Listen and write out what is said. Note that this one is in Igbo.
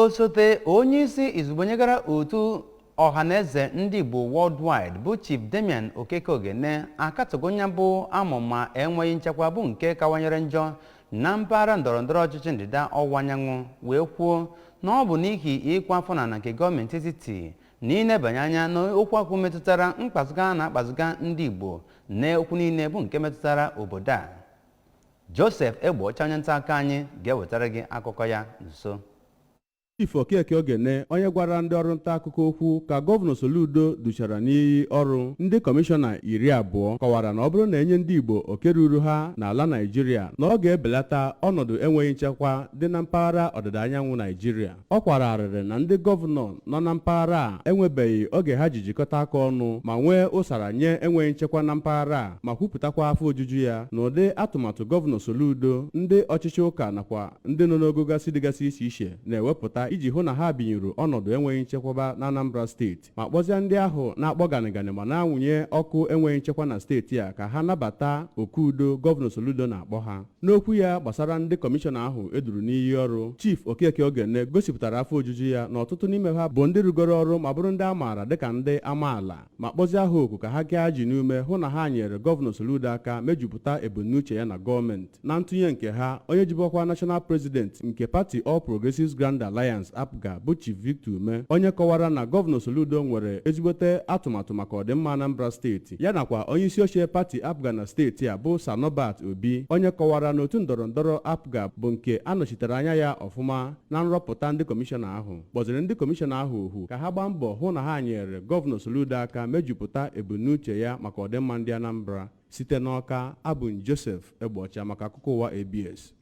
Osote onyeisi izugbe nyegara otu Ọhaneze Ndị Igbo Worldwide bụ Chief Damian Okeke Ogene akatọgo ya bụ amụma enweghị nchekwa bụ nke kawanyere njọ na mpaghara ndọrọndọrọ ọchịchị ndịda ọwụwa anyanwụ, wee kwuo na ọ bụ n'ihi ịkwa afọ n'ala nke gọọmenti etiti na ilebanye anya n'okwu ahụ metụtara mkpazụga a na-akpazụga ndị Igbo na okwu niile bụ nke metụtara obodo a. Joseph Egbeọcha, onye nta akụkọ anyị, ga-ewetara gị akụkọ ya nso. Chief Okeke Ogene, onye gwara ndị ọrụ nta akụkọ okwu ka Gọvanọ Soludo duchara n'iyi ọrụ ndị kọmishọna 20, kọwara na ọ bụrụ na enye ndị Igbo oke ruru ha n'ala Naijiria, na ọ ga-ebelata ọnọdụ enweghị nchekwa dị na mpaghara ọdịda anyanwụ Naijiria. Ọ kwara arịrị na ndị gọvanọ nọ na mpaghara a enwebeghị oge ha ji jikọta aka ọnụ ma nwee ụsara nye enweghị nchekwa na mpaghara a, ma kwupụtakwa afọ ojuju ya n'ụdị atụmatụ Gọvanọ Soludo, ndị ọchịchị ụka nakwa ndị nọ n'ogo gasị dịgasị iche iche na-ewepụta iji hụ na ha binyuru ọnọdụ enweghị nchekwaba na Anambra Steeti, ma kpọzie ndị ahụ na-akpọ ganịganị ma na-awụnye ọkụ enweghị nchekwa na steeti a ka ha nabata oku udo Gọvanọ Soludo na-akpọ ha. N'okwu ya gbasara ndị kọmishọna ahụ eduru n'iyi ọrụ, Chief Okeke Ogene gosipụtara afọ ojuju ya na ọtụtụ n'ime ha bụ ndị rugoro ọrụ ma bụrụ ndị a maara dịka ndị amaala, ma kpọzie ha oku ka ha gaa ji n'ume hụ na ha nyere Gọvanọ Soludo aka mejupụta ebumnuche ya na gọọmenti. Na ntụnye nke ha, onye jibọkwa National President nke pati All Progressives Grand Alliance, APGA, bụ Chief Victor Ume, onye kọwara na Gọvanọ Soludo nwere ezigbote atụmatụ maka ọdịmma Anambra Steeti, ya nakwa onye isi oche pati APGA na steeti a bụ Sanobat Obi, onye kọwara na otu ndọrọ ndọrọ APGA bụ nke anọchitere anya ya ọfụma na nrọpụta ndị kọmishọna ahụ, kpọziri ndị kọmishọna ahụ ohu ka ha gbaa mbọ hụ na ha nyere Gọvanọ Soludo aka mejupụta ebumnuche ya maka ọdịmma ndị Anambra. Site n'Ọka, abụ m Joseph Egbeọcha maka akụkọ ụwa ABS.